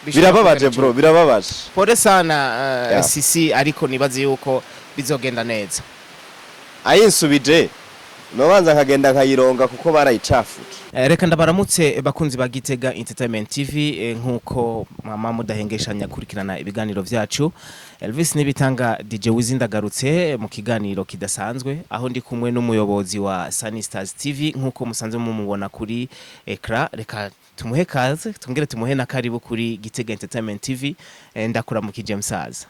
Bishobora Birababaje, kugera bro, birababaje. Pole sana, Sisi, ariko nibaze yuko bizogenda neza. Ayinsubije nobanza nkagenda nkayironga kuko barayicafuje. Reka ndabaramutse, bakunzi ba Gitega Entertainment TV, nkuko mama mudahengeshanya kurikirana ibiganiro vyacu. Elvis Nibitanga, DJ Wizindagarutse mu kiganiro kidasanzwe, aho ndi kumwe n'umuyobozi wa Sunny Stars TV, nkuko musanzwe mumubona kuri écran. Reka tumuhe kaze, tongere tumuhe na karibu kuri Gitega Entertainment TV. Ndakuramukije, musaza.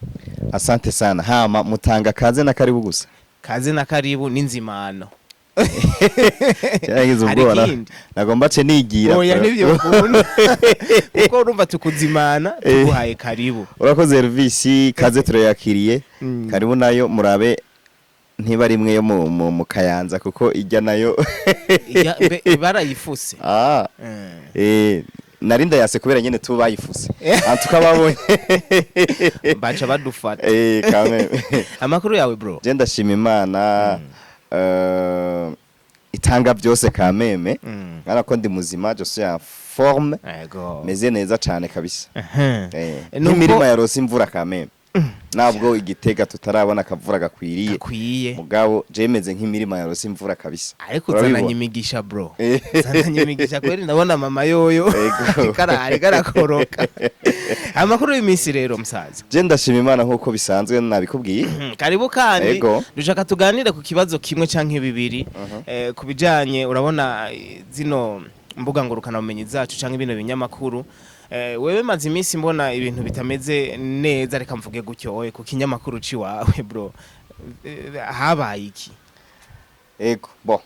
Asante sana. Hama mutanga kaze na karibu gusa? Kaze na karibu n'inzimano. Cyagize Hari ubwoba. ikindi? Nagomba ce nigira. Oya, Bro. nivyo bakunda, kuko urumva tukuzimana, tuguhaye karibu. Urakoze, Elvis. Kaze turayakiriye. Karibu nayo murabe ntiba rimwe yo mu Kayanza, kuko ijya nayo. Barayifuse. Ah. Nari ndayase kubera nyene tu bayifuse antuka babonye. Baca badufata. Kame. Amakuru yawe, bro? Je ndashima Imana, itanga byose kameme. Ngana ko ndi muzima, je suis en forme. Meze neza cane kabisa. Nk'imirima yarose imvura kameme, ntabwo Igitega tutarabona akavura gakwiriye. Gakwiye. Mugabo je meze nk'imirima yarose imvura kabisa. Ariko Urabibona? uzananye imigisha, bro. Uzananye imigisha kweri, ndabona mama yoyo. Ego. Karari karakoroka. Amakuru y'iminsi rero, musaza? Je ndashima Imana nkuko bisanzwe nabikubwiye. Karibu kandi. Ego. Dushaka tuganire ku kibazo kimwe canke bibiri, ku bijanye, urabona, zino mbuga ngurukana bumenyi zacu canke bino binyamakuru. Wewe maze iminsi mbona ibintu bitameze neza, reka mvuge gutyo, oye, ku kinyamakuru ciwawe, bro. Habaye iki? Ego, bo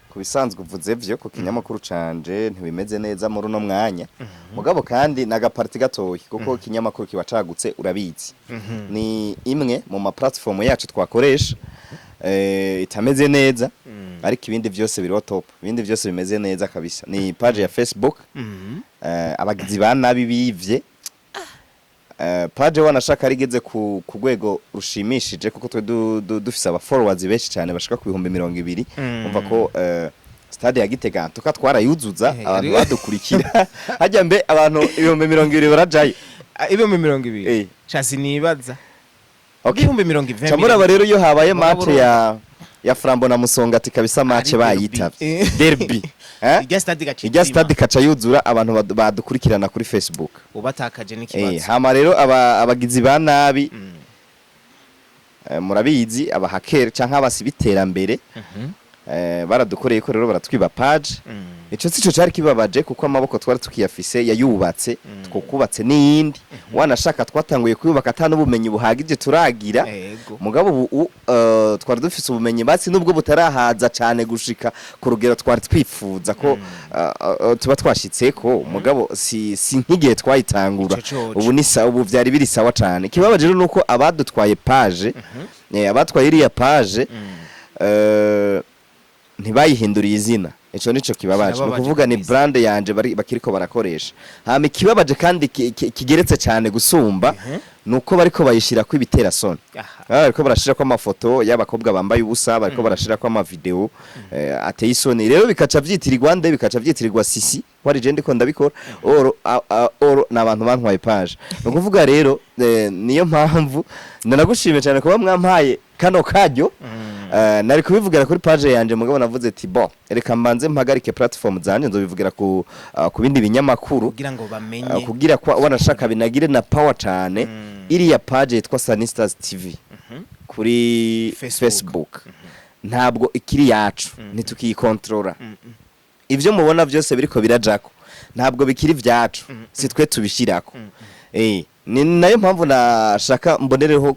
ku bisanzwe uvuze vyo ku kinyamakuru canje ntibimeze neza muri uno mwanya, mugabo kandi n'agaparti gatoyi, kuko ikinyamakuru kiba cagutse, urabizi. Ni imwe mu ma platform yacu twakoresha itameze neza, ariko ibindi vyose biriho top, ibindi vyose bimeze neza kabisa. Ni page ya Facebook. Abagizi ba nabi bivye page, wanashaka rigeze ku rwego rushimishije, kuko twe dufise aba followers benshi cyane bashika ku 20,000. Umva ko stade ya Gitega tuka twarayuzuza. Abantu badukurikira hajya mbe abantu 20,000 barajayo? Ah, 20,000? Shasi nibaza. 20,000. Camuraba rero iyo habaye Mugabo match ya Flambeau na Musongati kabisa, match Ari bayitavye. derby. Derby, eh. Irya stade igaca Ijya izima. stade ikaca yuzura, abantu badukurikirana kuri Facebook. Ubatakaje n'ikibazo. Hama rero abagizi ba nabi, murabizi, abahakeri canke abasi b'iterambere, baradukoreye ko rero baratwiba page. Ico sico cari kibabaje, kuko amaboko twari tukiyafise yayubatse, twokubatse n'iyindi. Wanashaka twatanguye kuyubaka ata n'ubumenyi buhagije turagira. Mugabo ubu twari dufise ubumenyi basi, nubwo butarahaza cane gushika ku rugero twari twifuza ko tuba twashitseko, mugabo si nk'igihe twayitangura. Ico coco. Ubu ni sawa, ubu vyari biri sawa cane. Ikibabaje rero nuko abadutwaye page, abatwaye iriya page, ntibayihinduriye izina. Ico nico kibabaje, ni Kirababaje ukuvuga ni kabisa. brand yanje bari bakiriko barakoresha. Hama ikibabaje kandi kigeretse cyane gusumba, nuko bariko bayishirako ibiterasoni. Bariko barashirako amafoto y'abakobwa bambaye ubusa, bariko barashirako amavideo ateye isoni. Rero bikaca vyitirirwa nde? Bikaca vyitirirwa Sisi, ko ari je ndiko ndabikora. Oro oro ni abantu bantwaye page. Ni ukuvuga rero, niyo mpamvu ndanagushimiye cyane kuba mwampaye kano karyo. Nari kubivugira kuri page yanje, mugabo navuze ati: "Bon, reka mbanze mpagarike platform zanje, nzobivugira ku bindi binyamakuru." Kugira ngo bamenye. Kugira kwa wanashaka binagire na power cane. Iriya page yitwa Sunny Stars TV kuri Facebook. Facebook ntabwo ikiri yacu, ntitukiyikontorora. Ivyo mubona byose biriko birajako ntabwo bikiri vyacu, si twe tubishirako. Ni nayo mpamvu nashaka mbonereho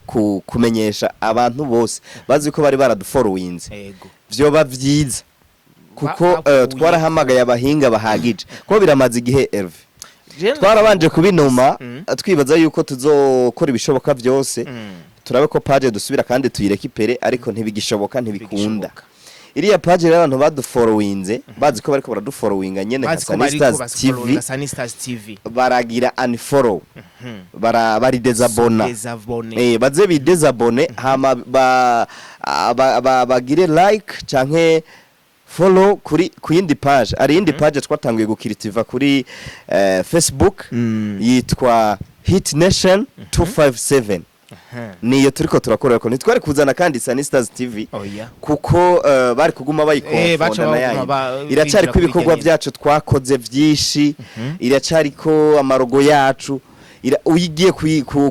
kumenyesha abantu bose bazi ko bari baradufollowinze. Vyoba vyiza kuko Bakuye. twarahamagaye abahinga bahagije, kuko biramaze igihe, Herve. Twarabanje kubinuma, twibaza yuko tuzokora ibishoboka byose turabe ko page dusubira kandi tuyirekipere, ariko ntibigishoboka, ntibikunda. Ntibigishoboka. Iriya page rero, abantu badufollowinze bazi ko bariko baradufollowinga nyene nka Bazi ko bariko Sunny Stars TV, bafollowinga Sunny Stars TV. baragira unfollow, bara bari désabonna. Désabonné. Baze bidésabonne, hama ba, ba, ba, bagire like canke Follow kuri ku yindi page, ari yindi page twatanguye gukiritiva kuri Facebook, yitwa Hit Nation 257. Niyo turiko turakorera, ko ntitwari kuzana kandi Sunny Stars TV, Oya. kuko bari kuguma Eh, baca bayikonfonda na baguma yayindi. Iracariko binjira kuri ibikorwa irya. byacu twakoze vyinshi, iracariko amarogo yacu. Uyigiye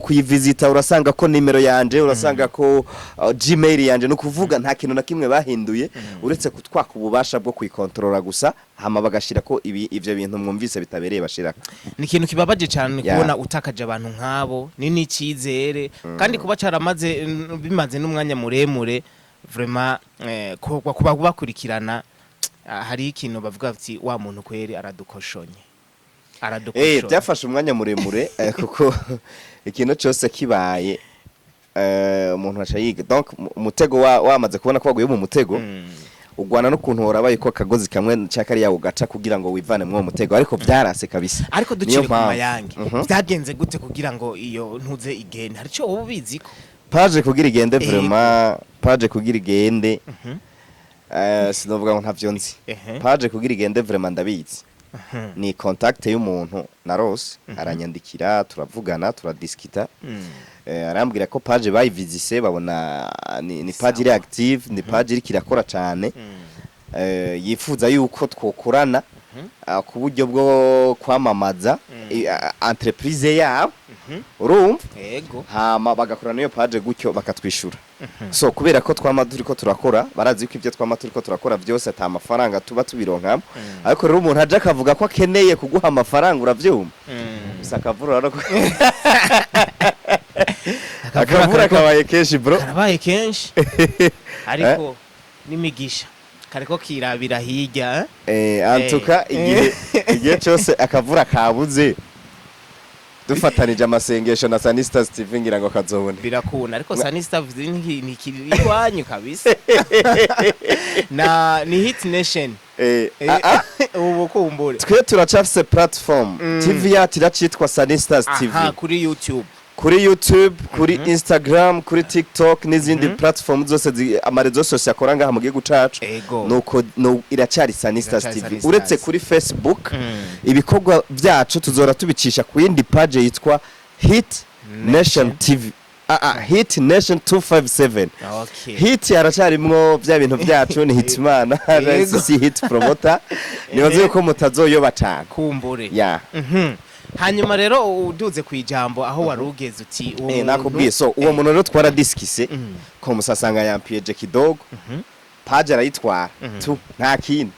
kuyivizita urasanga ko nimero yanje, urasanga ko Gmail yanje. No kuvuga nta kintu na kimwe bahinduye uretse kutwaka ububasha bwo kuyikontorora gusa, hama bagashira ko ibi ivyo bintu mwumvise bitabereye bashirako. Ni ikintu kibabaje cyane kubona utakaje abantu nk'abo, ni n'icyizere kandi kuba caramaze bimaze n'umwanya muremure vraiment, kuba bakurikirana, hari ikintu bavuga ati: "Wa muntu kweri aradukoshonye, aradukoshonye." Byafashe umwanya muremure, kuko ikintu cyose kibaye, umuntu aca yiga. Donc umutego wamaze kubona ko waguye mu mutego, ugwana n'ukuntu warabaye ko akagozi kamwe cya kariya ugaca kugira ngo wivane muri uwo mutego, ariko byarase kabisa. Ariko Niyo ducire ku mpamvu. mayange, byagenze gute kugira ngo iyo ntuze igende? Hari icyo wowe ubizi ko? Page kugira igende, vraiment, page kugira igende, sinovuga ngo ntavyo nzi. Page kugira igende, vraiment ndabizi, ni contact y'umuntu na Rose, aranyandikira, turavugana, turadiskita. Arambwira ko page bayivizise babona ni page iri active, ni page iriko irakora cane. Yifuza yuko twokorana ku buryo bwo kwamamaza entreprise yabo, urumva? Yego. Hama bagakora n'iyo page gutyo, bakatwishura. So kubera ko twama turiko turakora, barazi ko ibyo twama turiko turakora byose ata mafaranga tuba tubironkamo. Ariko rero umuntu aje akavuga ko akeneye kuguha amafaranga, uravyumva? Gusa akavura no akavura kabaye kenshi, bro. Karabaye kenshi, ariko n'imigisha kariko kirabira hirya, eh? Eh, antuka igihe cyose akavura kabuze, dufatanije amasengesho na Sunny Stars TV, ngira ngo kazobone. Birakunda, ariko Sunny Stars ntikiri iwanyu kabisa, na ni Hit Nation. Ubu kumbure. Twe turacafise platform, TV yacu iracitwa Sunny Stars TV. Aha, kuri YouTube. Kuri YouTube, kuri Instagram, kuri TikTok n'izindi platform zose ama réseaux sociaux akora ngaha mu gihugu cacu. Nuko no, iracari Sunny Stars Iracari TV. Sunny Stars. Uretse kuri Facebook, ibikorwa byacu tuzora tubicisha ku yindi page yitwa Hit Nation TV, Hit Nation 257. Hit haracarimwo bya bintu byacu, ni Hitimana, si Hit Promoter. Nibaze yuko mutazoyoba cane. Kumbure. Ya. Hanyuma rero uduze ku ijambo aho wari ugeze, uti uwo muntu. Nakubwiye. So uwo muntu rero twaradiskise, ko musasanga yampiyeje kidogo, page arayitwara tu, nta kindi.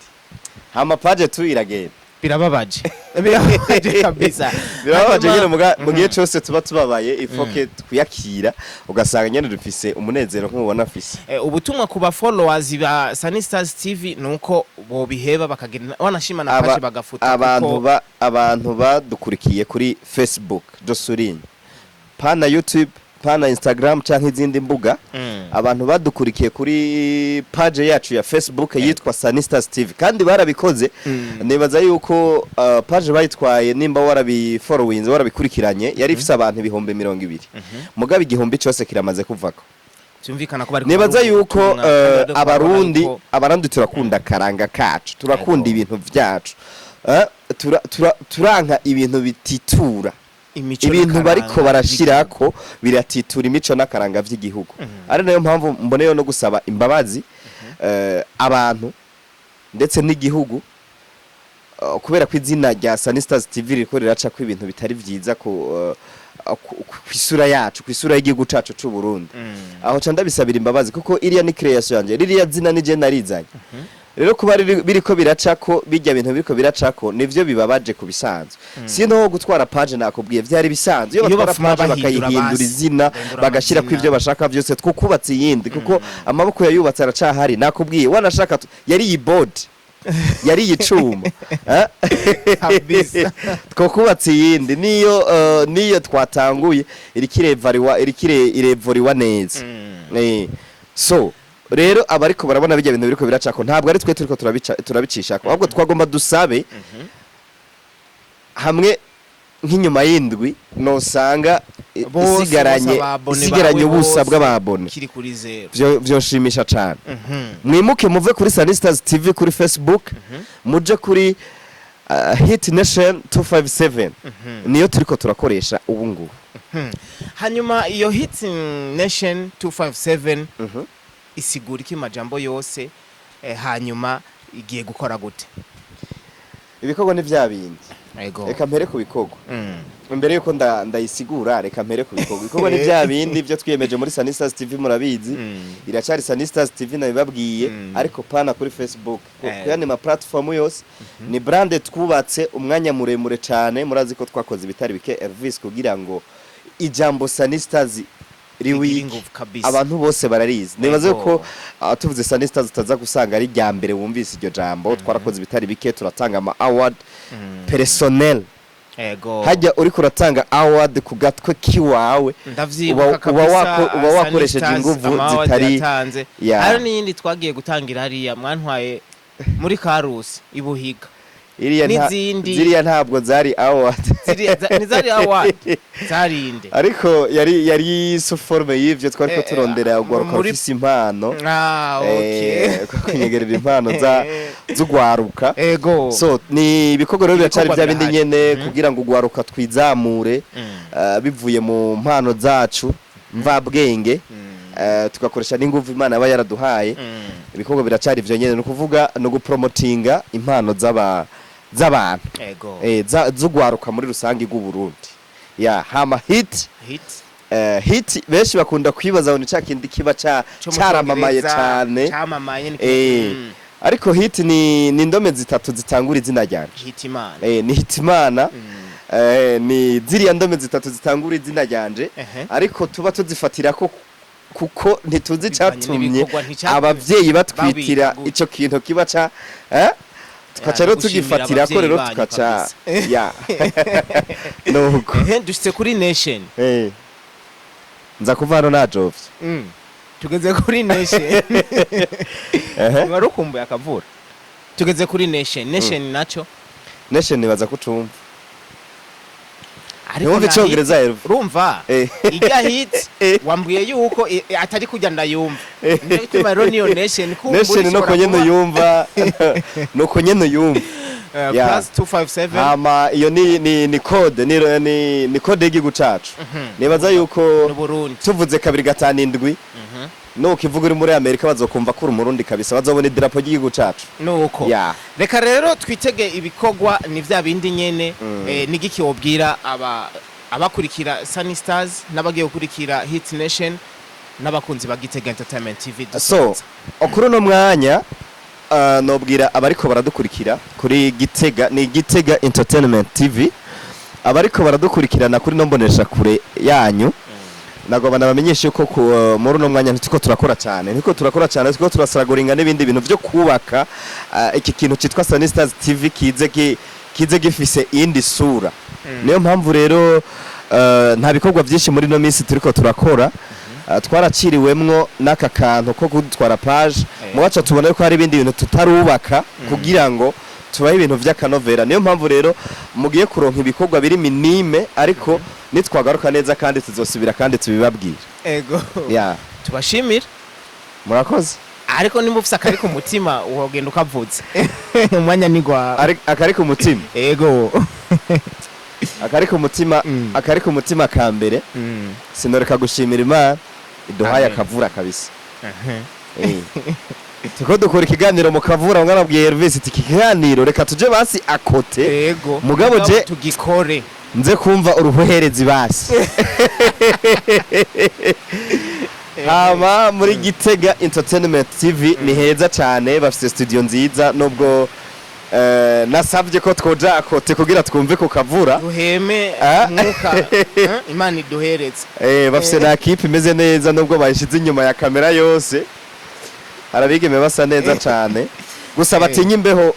Hama page tu iragenda. Birababaje, birababaje kabisa. Birababaje. Hanyuma- Nyine mu gihe cyose tuba tubabaye, ifoke twiyakira, ugasanga nyine dufise umunezero nk'ubona afise. Ubutumwa ku ba followers ba Sunny Stars TV nuko bobiheba bakagenda, wanashima na page bagafuta. Abantu kuko abantu badukurikiye kuri Facebook, Josuline, pana YouTube, pana Instagram canke izindi mbuga, abantu badukurikiye kuri page yacu ya Facebook yitwa Sunny Stars TV, kandi barabikoze. Nibaza yuko page bayitwaye, nimba warabifollowinze, warabikurikiranye, yari ifise abantu 20,000, mugabo igihumbi cyose kiramaze kuvako. Byumvikana ko bari Nibaza yuko ubutumwa, kandi bariko abarundi barabona yuko abarundi turakunda akaranga kacu, turakunda ibintu vyacu. Turanka ibintu bititura imico ibintu n'akaranga bariko barashirako biratitura imico n'akaranga vy'igihugu. Ari nayo mpamvu mboneyeho no gusaba imbabazi abantu ndetse n'igihugu, kubera ko izina rya Sunny Stars TV ririko riraca ko ibintu bitari vyiza ku isura yacu, ku isura y'igihugu cacu c'u Burundi. Aho ca ndabisabira imbabazi, kuko iriya ni création yanje, ririya zina nije narizanye. Rero kuba biriko biracako bijya bintu biriko biracako, nivyo bibabaje ku bisanzwe. Sino gutwara page, nakubwiye, vyari bisanzwe iyo Iyo batwara bafuma page bahindura bakayihindura basi. izina, Bahindura bagashira ko amazina. ivyo bashaka vyose, twukubatse iyindi, kuko amaboko yayubatse aracahari. Nakubwiye, wanashaka yari iyi board, yari iyicuma. Eh? Kabisa. Twokubatse iyindi, niyo twatanguye iriko irevariwa, iriko irevuriwa neza. So rero abariko barabona bijya bintu biriko biracako, ntabwo ari twe turiko turabicishako, ahubwo twagomba dusabe hamwe. Nk'inyuma y'indwi nosanga Bose, isigaranye bose aba abonnés isigaranye bawe ubusa bose. bw'aba abonnés. Kiri kuri zero. Vyoshimisha cane. Mwimuke muve kuri Sunny Stars TV kuri Facebook, muje kuri Hit Nation 257, niyo turiko turakoresha ubu ngubu. Hanyuma iyo Hit Nation 257 isigura iki majambo yose? Hanyuma igiye gukora gute? Ibikorwa ni vya bindi. Ego. Reka mpere ku bikorwa. Imbere yuko ndayisigura, reka mpere ku bikorwa. Ibikorwa ni vya bindi byo twiyemeje muri Sunny Stars TV, murabizi. Iracyari Sunny Stars TV, nabibabwiye, ariko pana kuri Facebook, ku yandi ma platform yose. Ni brand twubatse umwanya muremure cyane. Murazi ko twakoze ibitari bike, Elvis, kugira ngo ijambo Sunny Stars Rigire riwike. Inguvu kabisa. Abantu bose bararizi. Nibaze Ego. ko tuvuze Sunny Stars utaza gusanga ari rya mbere wumvise iryo jambo. Twarakoze ibitari bike, turatanga ama award personnel. Hajya uriko uratanga award ku gatwe kiwawe, Ndavyibuka uba kabisa. uba wakoresheje Sunny Stars, inguvu ama award yatanze. Ya. Hari n'iyindi twagiye gutangira hariya mwantwaye muri Karusi ibuhiga. Iriya N'izindi. Ziriya ntabwo zari award. Ntizari award, zarinde? Ariko yari sous forme y'ivyo twariko turondera ugwaruka rufise impano. Ah, okay. Kunyegerera impano za z'ugwaruka. So ni ibikorwa rero biracari Ibikorwa bya bindi birahari. nyene, kugira ngo ugwaruka twizamure bivuye mu mpano zacu mvabwenge, tugakoresha n'inguvu Imana aba yaraduhaye. Ibikorwa biracari ivyo nyene, ni ukuvuga ni ugupromotinga impano z'abantu z'ugwaruka muri rusange rw'Uburundi. Ya hama Hit Hit. Hit benshi bakunda kwibaza ngo ni ca kindi kiba ca Co mu caramamaye Congereza, cane. Camamaye ni Ariko Hit ni indome zitatu zitangura izina ryanje. Hit Imana. Ni Hitimana. Ni ziriya ndome zitatu zitangura izina ryanje, ariko tuba tuzifatira ko kuko ntituzi Bivanye icatumye n'ibikorwa, nticatumye abavyeyi batwitira babita gutyo. ico kintu kiba ca tukaca rero No gushimira tugifatira ko abavyeyi rero banyu tukaca kabisa. ya nuko. Dushitse kuri Nation. Nza kuva hano najovye. Tugeze kuri Nation. Wari ukumbuye akavura. Tugeze kuri Nation. Nation naco? Nation nibaza ko ucumva. Ariko Ntiwumva na icongereza, Hit- Elva? Urumva ijya Hit wambwiye yuko atari kujya ndayumva. Nico gituma rero niyo Nation kumbura Nation nuko ishobora nyene kuba- uyumva, nuko nyene uyumva. Ya. Plus 257. Hama iyo ni code, ni code y'igihugu cacu. Nibaza yuko n'Uburundi. tuvuze 257, nukivuga uri muri Amerika bazokumva ko uri Umurundi kabisa, bazobona idarapo ry'igihugu cacu. Nuko Ya. reka rero twitege ibikorwa ni vya bindi nyene. Nigiki wobwira aba abakurikira Sunny Stars n'abagiye gukurikira Hit Nation n'abakunzi ba Gitega Entertainment TV So dusoza? kuri uno mwanya nobwira abariko baradukurikira kuri Gitega, ni Gitega Entertainment TV, abariko baradukurikirana kuri no mbonesha kure yanyu, nagomba nabamenyeshe ko muri uno mwanya ntituko turakora cyane, ntituko turakora cyane, turiko turasaraguringa n'ibindi bintu byo kubaka iki kintu cyitwa Sunny Stars TV kize gifise iyindi sura. Niyo mpamvu rero nta bikorwa byinshi muri ino minsi turiko turakora. Twaraciriwemwo n'aka kantu ko kudutwara page, mubaca tubona ko hari ibindi bintu tutarubaka kugira ngo tubahe ibintu vy'akanovera. Niyo mpamvu rero mugiye kuronka ibikorwa biri minime, ariko nitwagaruka neza kandi tuzosubira kandi tubibabwira. Ego. Ya. Tubashimire. Murakoze. Ariko nimba ufise akari ku mutima wogenda ukavuze, umwanya ni gwawe. Akari ku mutima? Ego. Akari ku mutima? Akari ku mutima ka mbere, sinoreka gushimira Imana iduhaye Amen. akavura kabisa. Tuko dukora ikiganiro mu kavura. Mwarabwiye Elvis ati iki kiganiro reka tuje basi akote. Ego. Mugabo tugikore. Nze kumva uruhuherezi basi. Hama muri Gitega Entertainment TV ni heza cyane, bafite studio nziza, nubwo nasabye ko twoja akote kugira twumve ku kavura. Duheme Ah. umwuka Imana iduhereze. Bafite na kipe imeze neza, nubwo bayishize inyuma ya kamera yose. Harabigeme basa neza cyane, gusa batinya imbeho,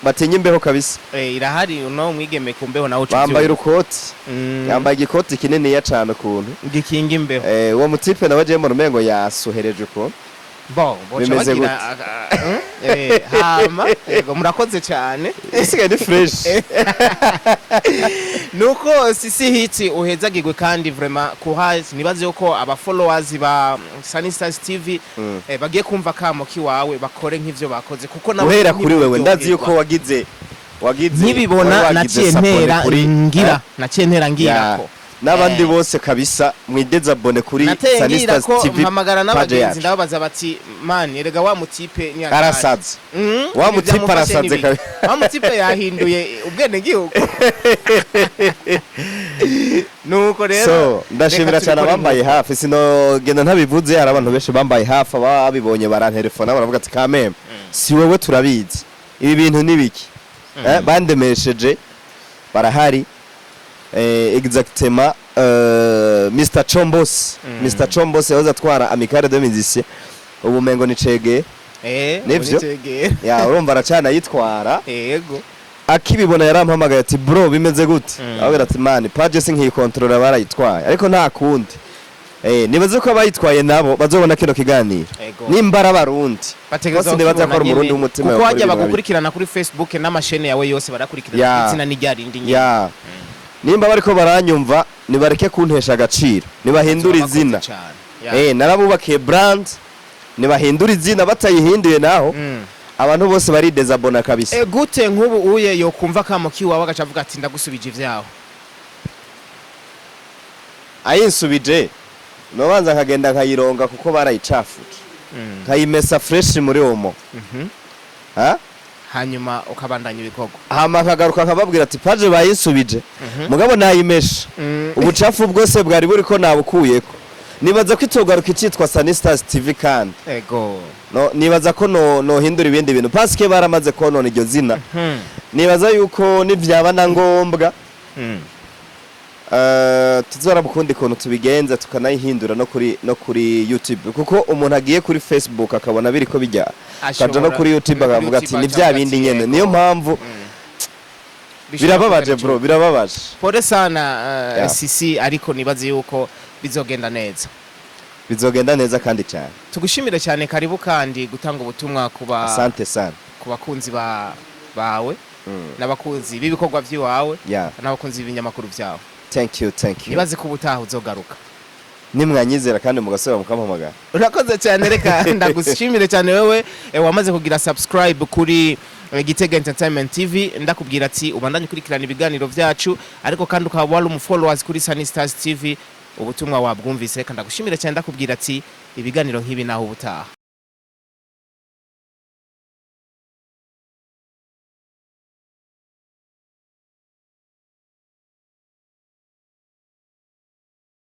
batinya imbeho kabisa. Irahari uno mwigeme ku mbeho nawe uca Bambaye uvyumva. urukoti. Yambaye igikoti kininiya cyane ukuntu. Gikinga imbeho. Uwo mutipe nawe agiye mu rumengo yasuhereje ukuntu. Bon, boca Bimeze bagira hama yego, murakoze cyane. Isigaye ni fresh. Nuko Sisi Hit, uhezagirwe kandi vraiment courage. Nibaze yuko aba followers ba Sunny Stars TV bagiye kumva kamo kiwawe, bakore nk'ivyo bakoze, kuko nabo Guhera kuri wewe, ndazi yuko wagize nkibibona wari wagize naciye support ntera eh? ngira, naciye ntera Ya. ngirako. N'abandi bose kabisa, mwidezabone kuri Nateye Sunny ngira Stars ko TV mpamagara page n'abagenzi, yacu. ndababaza bati: "Man, erega wa mutipe ni hatari." Arasaze. Wa Ibintu mutipe byamufashe arasaze n'ibiki. kabisa. Wa mutipe yahinduye ubwenegihugu. Nuko rero So ndashimira reka cyane tubikore abambaye nk'uko. hafi. Sinogenda ntabivuze, hari abantu benshi bambaye hafi, ababibonye barantelefona, baravuga ati: "Kameme, si wowe, turabizi, ibi bintu ni biki?" Bandemesheje barahari, exactement, Mr Chombos. Mr Chombos yahoze atwara Amicale de Musiciens, ubu mengo ni Cege. Nivyo? Unicegera. Ya, urumva aracana yitwara. Akibibona yarampamagaye ati: "Bro, bimeze gute?" Ababwira ati: "Man, page sinkiyikontorora, barayitwaye, ariko nta kundi." Nibaze ko abayitwaye nabo bazobona kino kiganiro. Nimba ari Abarundi Bategerezwa bose, nibaza ko kukibona ari Umurundi nyene, w'umutima kuko yakora hajya ibintu bibi. bagukurikirana kuri Facebook n'amashene yawe yose barakurikirana, izina ni rya rindi nyene. Ya, nimba bariko baranyumva, nibareke kuntesha agaciro, nibahindura Bakoze izina. cane. Ya. Narabubakiye brand, nibahindura izina. Batayihinduye naho, abantu bose baridezabona kabisa. Gute nk'ubu uye yokumva kamo kiwawe agaca avuga ati: "Ndagusubije ivyawe"? Ayinsubije, nobanza nkagenda nkayironga, kuko barayicafuje, nkayimesa fresh muri Omo. Ha? Hanyuma ukabandanya ibikorwa. Hama nkagaruka nkababwira ati: "Page bayinsubije, mugabo nayimesha, ubucafu bwose bwari buriko nabukuyeko." Nibaza ko itogaruka icitwa Sunny Stars TV kandi no, nibaza ko no nohindura ibindi bintu, paske baramaze konona iryo zina. Nibaza yuko nivyaba na ngombwa, tuzoraba ukundi kuntu tubigenza, tukanayihindura no kuri YouTube, kuko umuntu agiye kuri Facebook akabona biriko bijya, akaja no kuri YouTube no kuri akavuga ati: YouTube "Ni vya akavuga bindi ati, nyene." "Yego." Niyo mpamvu Bishobora birababaje, kugana bro, birababaje. Pole sana, Sisi, ariko nibaze yuko bizogenda neza. Bizogenda neza kandi cyane. Tugushimire cyane, karibu kandi gutanga ubutumwa kuba Asante sana. ku bakunzi bawe n'abakunzi b'ibikorwa by'iwawe n'abakunzi b'ibinyamakuru byawe. Thank you, thank you. Nibaze ko ubutaha uzogaruka. Nimwanyizera kandi mugasubira mukampamagara. Urakoze cyane. Reka ndagushimire cyane wewe wamaze kugira subscribe kuri Gitega Entertainment TV. Ndakubwira ati ubandanye ukurikirana ibiganiro byacu, ariko kandi ukaba wari umu followers kuri Sunny Stars TV. Ubutumwa wabwumvise. Reka ndagushimire cyane, ndakubwira ati ibiganiro nk'ibi naho ubutaha.